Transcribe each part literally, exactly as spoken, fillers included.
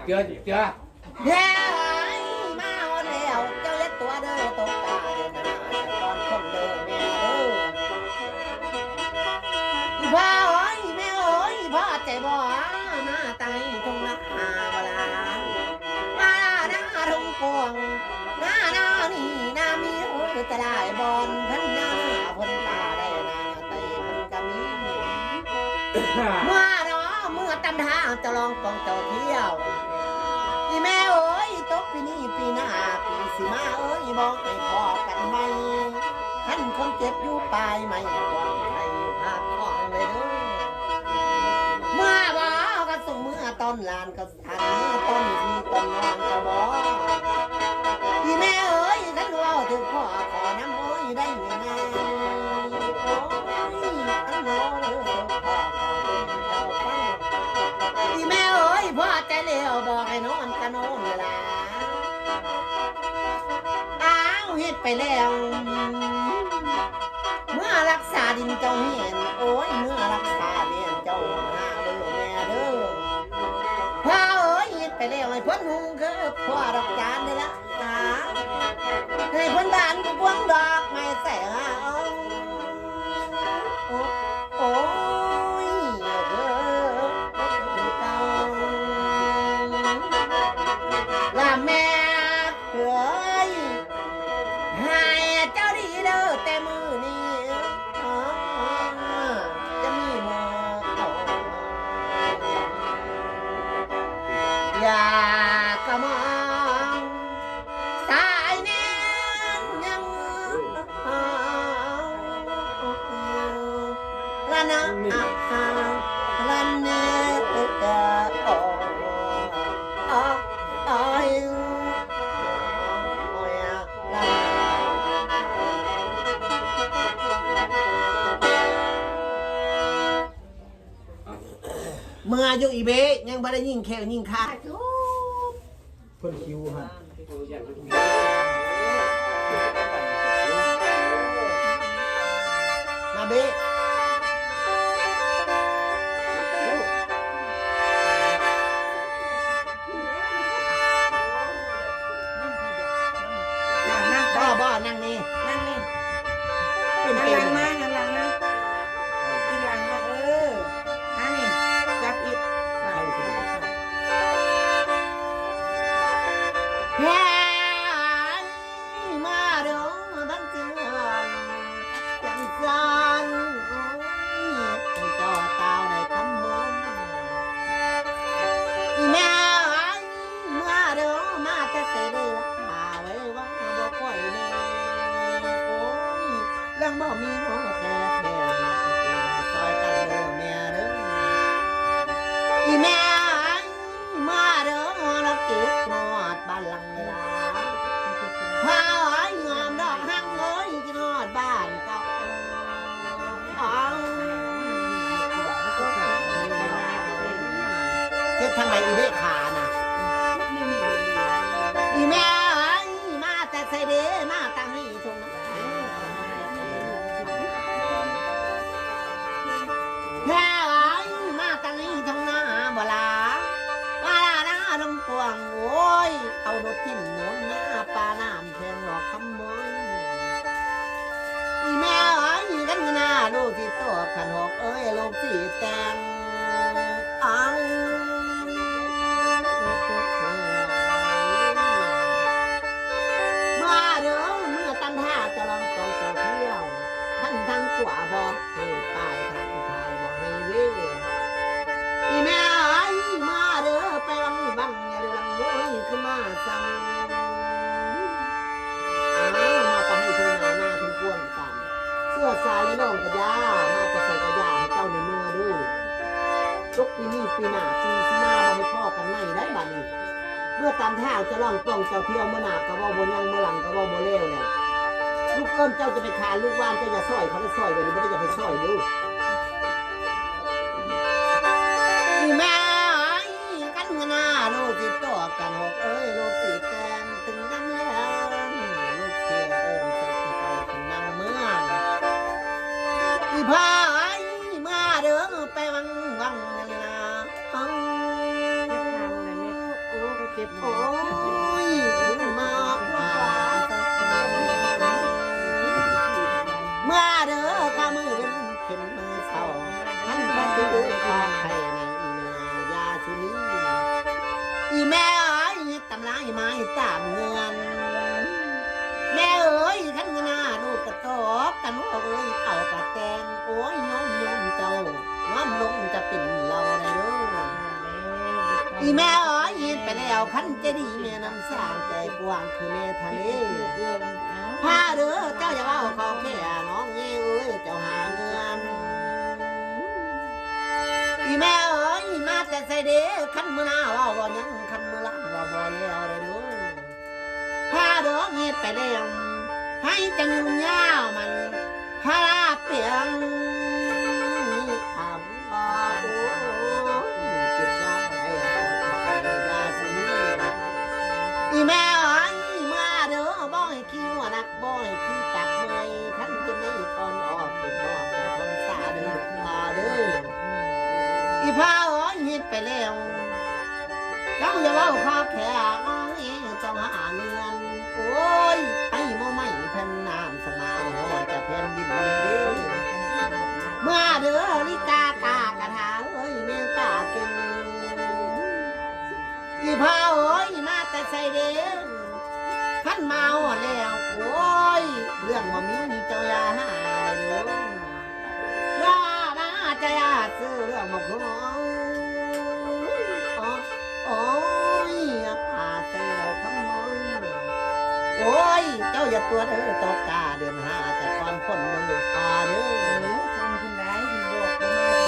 เจือเจือ เฮ้ย มาฮอดแล้ว เจ้าอย่าตัวเด้อ ตกกาเด้อนะ แต่ก่อนคนเด้อแม่เด้อ อีพ่อเอ้ย แม่เอ้ย พ่อใจบ่ มาไต่ทุ่งนาบ่ล่ะ มาหน้าทุ่งกวาง หน้าหน้านี่นามี โอ้ย จะได้บอน พันหน้า เพิ่นตาได้นา ไต่เพิ่นก็มี เมื่อเนาะ เมื่อตำทางจะลองกองเจ้าเที่ยว อีแม่เอ้ย ตกปีนี้ปีหน้า ปีสิมาเอ้ย บอกให้พอกันใหม่ ท่านคนเจ็บอยู่ปลายไม้ บอกให้พักผ่อนเลยเด้อ เมื่อบอกก็ส่งเมื่อตอนหลานก็ อันนี้ต้นพี่ต้นน้องกะบอก อีแม่เอ้ย คันเว้าถึงพ่อขอน้ำโอ้ยได้ไงนะ โอ้ย คันเว้าเรื่องพ่อขอเป็นเจ้าฟัง อีแม่เอ้ย พ่อใจเลวบอกให้นอนกะนอนเวลา อ้าวเฮ็ดไปแล้ว เมื่อรักษาดินเจ้าเห็น โอ้ย เมื่อรักษาเรียนเจ้าหาเด้อแม่เด้อ พ่อเอ้ย เฮ็ดไปแล้วให้เพิ่นหุงคือพ่อดอกจานนี่ละตา ให้เพิ่นบานกวงดอกไม้ใส่เอา โอ้ยเด้อเจ้า ละแม่เอ้ย ให้เจ้าดีเด้อแต่มื้อนี้ จะมีหมอ อย่ากะมอง สายแนมยัง ละนะ ละเน โอ้ โอ้ โอ้ย เมื่ออยู่อีเบะยังบ่ได้ยิงแข้วยิงขา เพิ่นคิวหั่น มาเบะ นั่ง บ่ บ่ นั่งนี่ นั่งนี่ เป็น หันหลังมา หันหลังมา หันหลังมา เออ อันนี้ จับอีก เฮ้ย มาเด้อ มาบ้านเจือน จังซั่น โอ้ย ให้เจ้าตาวได้คำเมิน อีแม่เอ้ย มาเด้อ มาแต่ไสเด้อ หาไว้ว่าบ่ค่อยแน่ โอ้ย เรื่องบ่มีหัวแท้แท้ ซอยกันเด้อแม่เด้อ อีแม่เอ้ย มาเด้อ ละเก็บฮอดบ้านหลัง เวลา พาอ้อยงามดอกฮักเอ้ย กินฮอดบ้านเก่า เฮ็ดทางไหนอีเด้ขาน่ะ อีแม่เอ้ย มาแต่ไสเด้ มาตั้งให้ตรงนั้น แม่เอ้ย มาตั้งนี้ทั้งหน้าบ่ลา มาลาหน้าดงกวาง โอ้ย เอารถทิ่มโน้นหน้าปลาน้ำแพงหลอกคำมอย อีแม่เอ้ย กันหน้าลูกที่ตัวขันหกเอ้ย ลูกที่แตงอัง มาเด้อ เมื่อตันท่าจะลองกองเจ้าเที่ยว ท่านทางขวาบอก ให้ป้ายทางซ้ายบอกให้เว้ย อีแม่เอ้ย มาเด้อ ไปวังบัง อย่าได้วังโว้ย ขึ้นมาสั่ง อ้าว มาก็ให้เธอหนาหน้าเพิ่นกวนกัน เสื้อสายน้องกะยา มาแต่ใส่กะยาให้เจ้าในเมือเด้อ ตกปีนี้ปีหน้าปีสิมาบ่ให้พ้อกันในได้บัดนี้ เมื่อตามทางจะล่องป่องเจ้าเที่ยวเมื่อหน้าก็เว้าบ่ยัง เมื่อหลังก็เว้าบ่แล้วแหละ ลูกเอิ้นเจ้าจะไปขายลูกว่าน เจ้าอย่าซอยเขาได้ซอย เดี๋ยวนี้บ่ได้อย่าไปซอยเด้อ อีแม่เอ้ย กันหัวหน้าลูกสิตัวกันหกเอ้ย ลูกสิแกนถึงน้ำแลง ลูกเสียเอิ้นเสร็จก็ไปถึงน้ำเมือง อีพ่อเอ้ย มาเด้อ ไปวังวังนั่นล่ะ เอ้า โอ้ยมาหาเมื่อเด้อข้ามือเป็นเข็นมือเศร้าท่านพระตูข้าไข่ในอีนายาสุนีอีแม่เอ้ยตำลายไม้ตามเงิน แม่เอ้ยขันเงินหน้าลูกกระตอบกันว่าเอ้ยเอากระแตงโอ้ยย้อมย้อมเจ้าย้อมลงจะเป็นเราได้เด้อ อีแม่เอ้ยเฮ็ดไปแล้วคันใจดีแม่น้ำสางใจกว้างคือแม่ทะเลพาเด้อเจ้าอย่าเว้าขอแค่น้องเอ้ยเจ้าหาเงินอีแม่เอ้ยมาแต่ไสเด้คันมื้อหน้าเว้าบ่ยังคันมื้อหลังเว้าบ่แล้วเด้อพาเด้อเฮ็ดไปแล้วให้จังยุ่งยาวมันพาลาเปียง อีแม่เอ้ยมาเด้อบ่ให้ขี้หัวนักบ่ให้ขี้ตักเมื่อยคันเป็นในก่อนออกเป็นนอกจากคนสาเด้อมาเด้ออีพ่อเอ้ยเฮ็ดไปแล้วเจ้าอย่าเว้าข้าแค่อ้างเองเจ้าหาเงินโอ้ยไอ้หมอไม่เพิ่นน้ำสมาหอดจะเพิ่นยินดีเด้อ เมื่อเด้อลิกาตากะทาเอ้ยแม่ตาเก่งอีพาเอ้ยมาแต่ไสเด้ขันมาฮอดแล้วโอ้ยเรื่องบ่มีเจ้าอย่าหาเด้อว่ามาจะอย่าซื้อเรื่องบ่พอ โอ้ยอย่าพาแต่เราทั้งหมดโอ้ย เจ้าอย่าตัวเด้อตกกาเดือนห้าจะก่อนคนเด้อพาเด้อ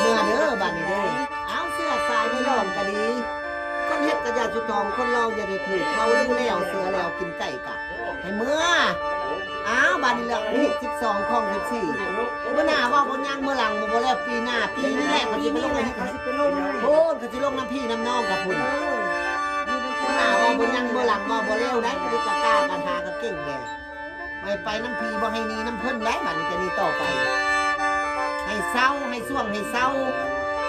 เมื่อเด้อบ้านนี้เด้อเอาเสื้อสายนี่ลองก็ดีคนเฮ็ดกระยาจุดทองคนลองอย่าได้ถือเขาเรื่องแล้วเสื้อแล้วกินไก่กะให้เมื่ออ้าวบ้านนี้เลือกผิดสิบสองของสิบสี่เมื่อหน้าว่าบนยังเมื่อหลังบ่แล้วปีหน้าปีนี้แหละเขาจะไปลง โพดก็สิลงน้ำพี่น้ำน้องกับพุ่นหน้าว่าบ่ยังบ่หลังว่าบ่เร็วได้ลิกาก้ากันหาก็เก่งแหละไม่ไปน้ำพีบ่ให้หนีน้ำเพิ่นได้บัดนี้จะหนีต่อไป ให้เศร้าให้ส่วงให้เศร้า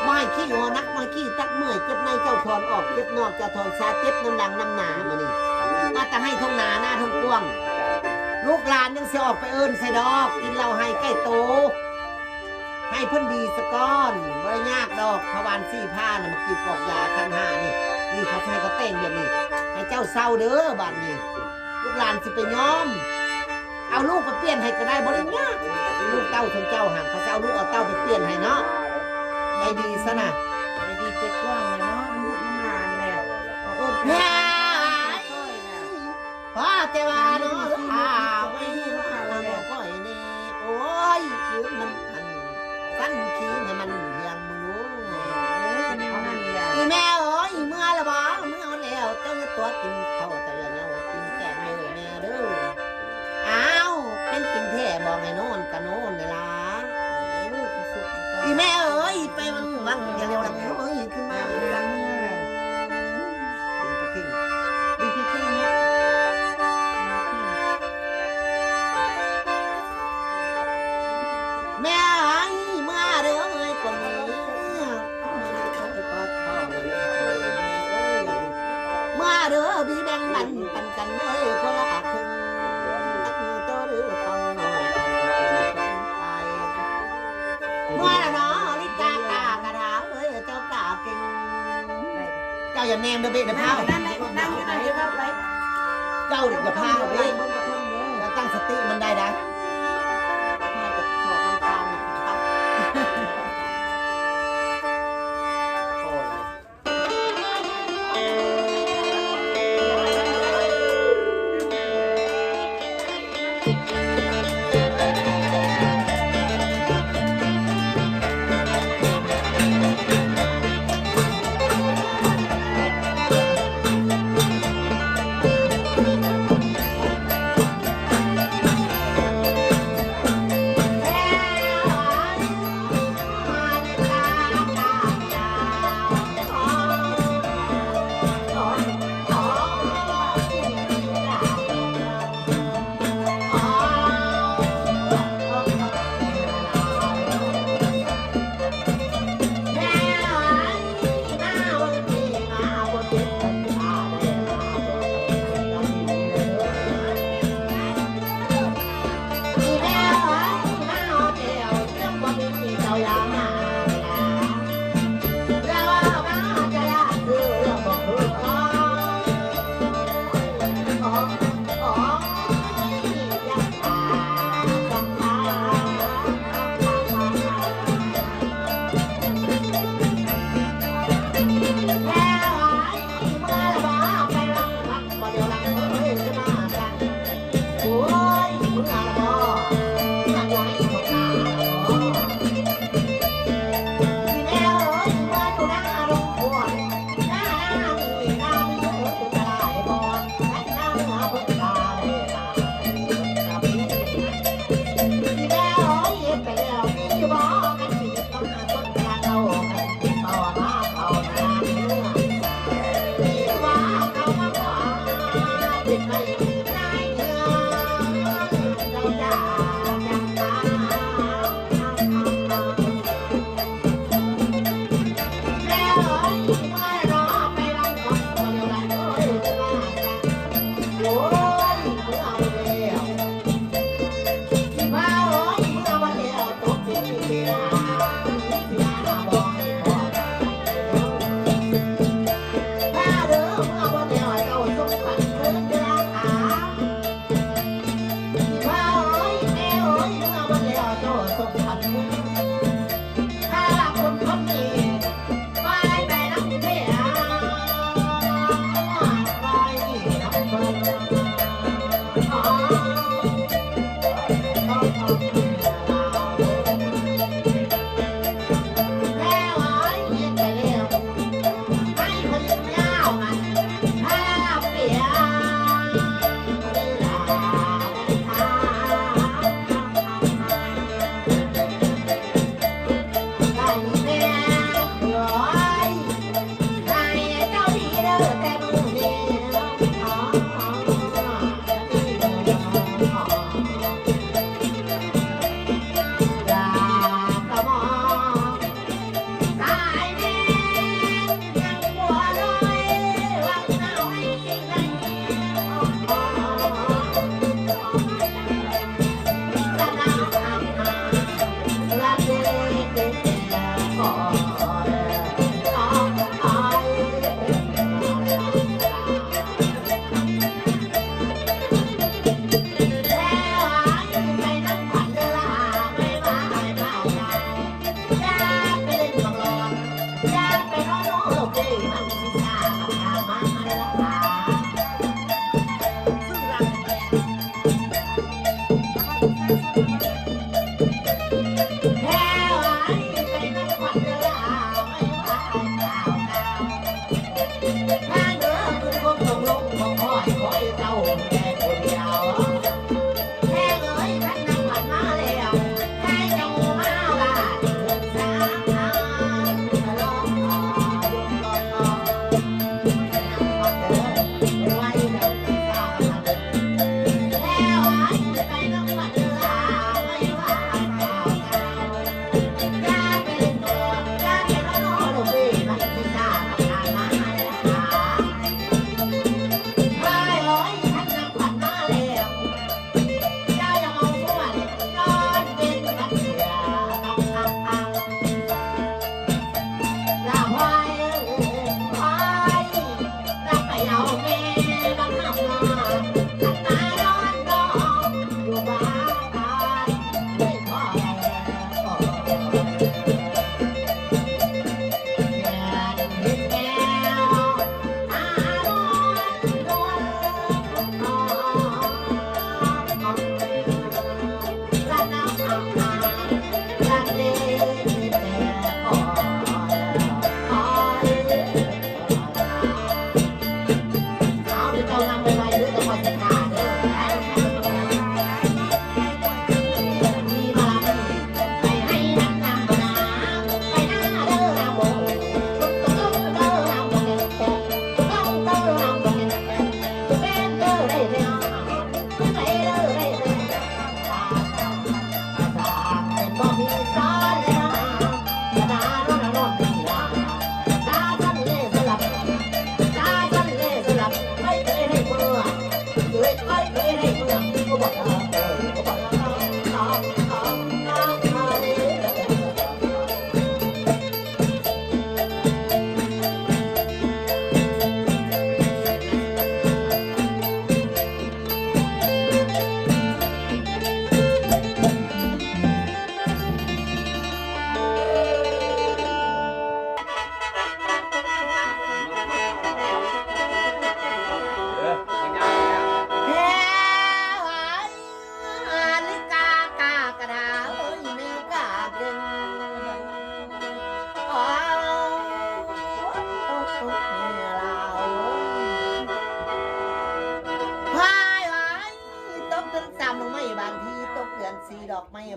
บ่ให้ขี้หัวนักบ่ให้ขี้ตักเมื่อยเจ็บในเจ้าถอนออกเจ็บนอกเจ้าถอนซาเจ็บน้ำดังน้ำหนามื้อนี้มาแต่ให้ทงหนาหน้าทงกว้างลูกหลานยังสิออกไปเอิ้นใส่ดอกกินเหล้าให้ใกล้โต ให้เพิ่นดีสะก่อนบ่ได้ยากดอกพะวานสี่ผ้าน่ะมากินกอกยาคันห้านี่นี่เขาใช้เขาแต่งแบบนี้ให้เจ้าเศร้าเด้อบัดนี้ลูกหลานสิไปยอมเอาลูกไปเปลี่ยนให้ก็ได้บ่ได้ยากลูกเต้าของเจ้าหันเขาจะเอาลูกเอาเต้าไปเปลี่ยนให้เนาะใจดีซะนะใจดีใจกว้างเลยเนาะลูกน้ำหลานแหละขอโทษนะ พ่อแต่ว่าน้องข้าไว้ข้าแล้วก้อยนี่โอ้ยยืมน้ำอันสั้นขี้ให้มันเพียงมึงรู้อีแม่เอ้ยเมื่อละบ่เมื่อแล้วเจ้าตัวกินข้าวแต่ละเนากินแกงเลยแม่เด้ออ้าวเป็นกินแท้บอกให้นอนกะนอนเลยล่ะอีแม่เอ้ยไปวังวังอย่าเร็วละเอ้ยขึ้นมา แม่ไอ้มาเด้อไอ้คนนี้มาเด้อพี่แบ่งมันปันกันเลยคนละครึ่งตักมือโตหรือต้องน้อยไปเมื่อละเนาะลิกากากระดาเอ้ยเจ้ากาเก่ง เจ้าอย่าแนมเด้อเบะเด้อพาวนั่งนั่งอยู่นั่นเดี๋ยวเข้าไปเจ้าอย่าพาเบะเจ้าตั้งสติมันได้นะ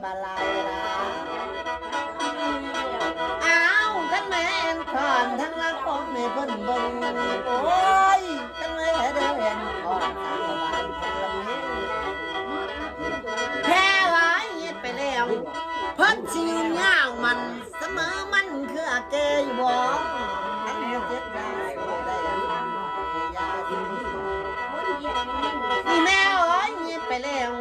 บาลายลาอ้าวคันแม่นผ่อนทั้งละคนในเพิ่นเบิ่งโอ้ยคันแม่เดินผ่อนทั้งละบ้านทั้งละเมืองแพ้ไว้ไปแล้วเพิ่นสิยืนยาวมันเสมอมันคืออาแกอยู่บ่ทั้งเจ็ดยาสิได้ยาสินี่แม่เอ้ยไปแล้ว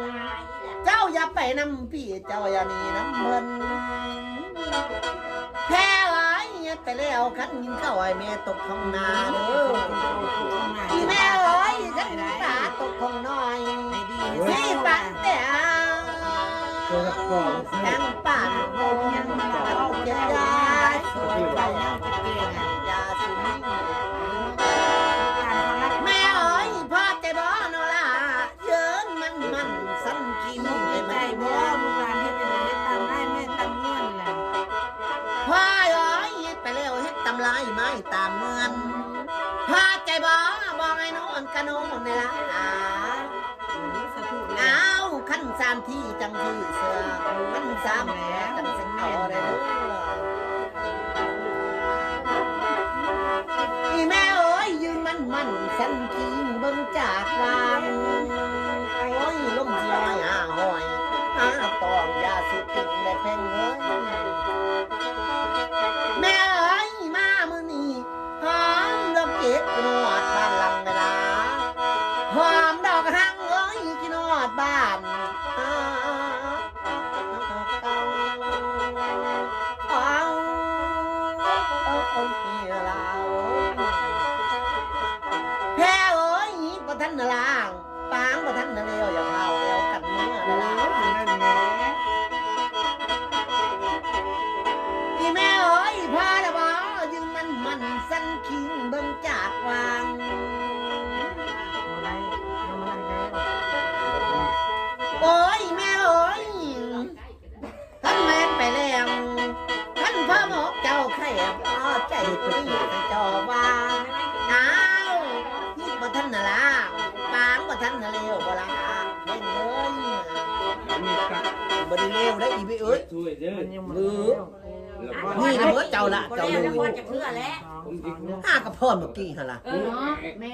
เจ้าอย่าไปนำพี่เจ้าอย่าหนีนำเพิ่นแพ้ไว้ไปแล้วคันยินเข้าไอ้แม่ตกของนาเด้อพี่แม่เอ้ยคันยินตาตกของน้อยสีปันแต่แตงป่านโดนยังเจ็บยาสวยไปแล้วจะเก่งยาสุมิงแม่เอ้ยพ่อใจบ่นอละ เยินมันมันสันกินลูกใจบ่ลูกหลานเฮ็ดจังได๋เฮ็ดตามได้แม่ตามเงินแหละพ่อเอ้ยเฮ็ดไปแล้วเฮ็ดตามลายไม้ตามเงินพ่อใจบ่บอกให้นอนกะนอนนี่ล่ะอ้าวคันสามทีจังทีเสือมันสามแหลจังสิเอาได้เด้อ อีแม่เอ้ยยืนมันมันสันกิงเบิ่งจากวางโอ้ยลมสิลอยหาหอยหาตองยาสุกินและแพงเอ้ยแม่เอ้ยมามื้อนี้หอมดอกเก็บกินฮอดบ้านหลังเวลาหอมดอกหังเอ้ยกินฮอดบ้าน แพ้เอ้ยบ่ทันน่ะล้างปางบ่ทันน่ะแล้วอย่าพาวแล้วกันเมื่อน่ะล้างอีแม่เอ้ยพาละบ่ยืนมันมันสันคิงเบิ่งจากวางโอ้ยแม่เอ้ย ท่านแม่นไปแล้วท่านพ่อหมอกเจ้าแคบอ้อใจตัวนี้เจ้าว่าอ้าวคิดบ่ทันน่ะล่ะปางบ่ทันน่ะเร็วบ่ล่ะเห็นเลยบ่ได้เร็วได้อีไปเอ้ย ช่วยเด้อ มันยังบ่ เออ แล้วก็ นี่นะเบิดเจ้าละเจ้าเลย จะเพื่อแล้ว ผมสิ ห้ากระพอนเมื่อกี้หั่นล่ะ เออเนาะแม่